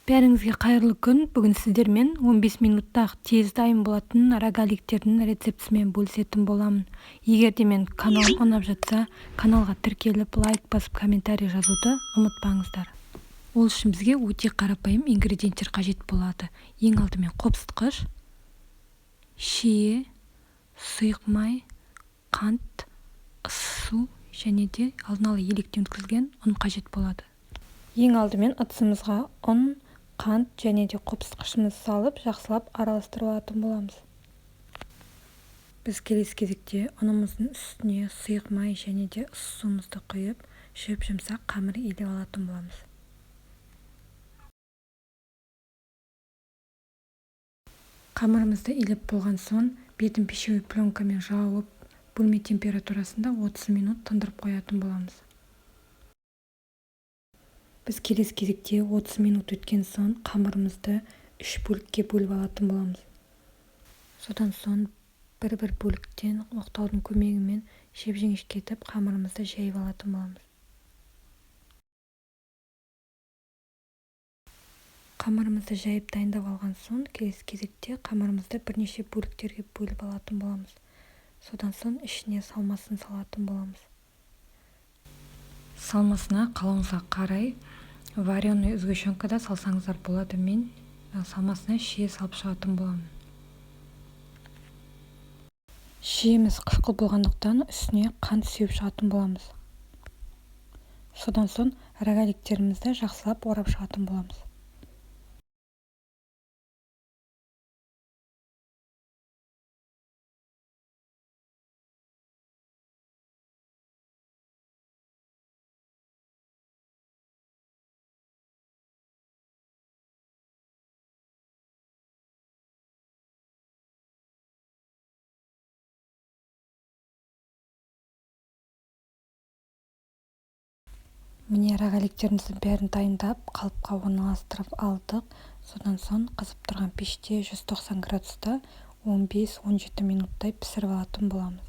Бәріңізге қайырлы күн! Бүгін сіздермен 15 минутта-ақ тез дайын болатын рогаликтердің рецептісімен бөлісетін боламын. Егер де мен каналым ұнап жатса, каналға тіркеліп, лайк басып, комментарий жазуды ұмытпаңыздар. Ол үшін бізге өте қарапайым ингредиенттер қажет болады. Ең алдымен қопсытқыш, шие, сұйық май, қант, ыссы су және де алдын ала електен өткізілген ұн қажет болады. Ең алдымен ыдысымызға ұн, қант және де қопсытқышымызды салып, жақсылап араластырып алатын боламыз. Біз келесі кезекте ұнымыздың үстіне сұйық май және де ыссы суымызды құйып, жұп-жұмсақ қамыр илеп алатын боламыз. Қамырымызды илеп болған соң, бетін пищевой пленкамен жауып, бөлме температурасында 30 минут тындырып қоятын боламыз. Біз келесі кезекте 30 минут өткен соң қамырымызды үш бөлікке бөліп алатын боламыз. Содан соң бір-бір бөліктен оқтаудың көмегімен жіп-жіңішкетіп қамырымызды жайып алатын боламыз. Қамырымызды жайып дайындап алған соң, келесі кезекте қамырымызды бірнеше бөліктерге бөліп алатын боламыз. Содан соң ішіне салмасын салатын боламыз. Салмасына қалауыңызға қарай вареный сгущенка да салсаңыздар болады. Мен салмасына шие салып шығатын боламын. Шиеміз қышқыл болғандықтан, үстіне қант сеуіп шығатын боламыз. Содан соң рогаликтерімізді жақсылап орап шығатын боламыз. Міне, рогаликтеріміздің бәрін дайындап, қалыпқа орналастырып алдық. Содан соң қызып тұрған пеште 190 градуста 15-17 минуттай пісіріп алатын боламыз.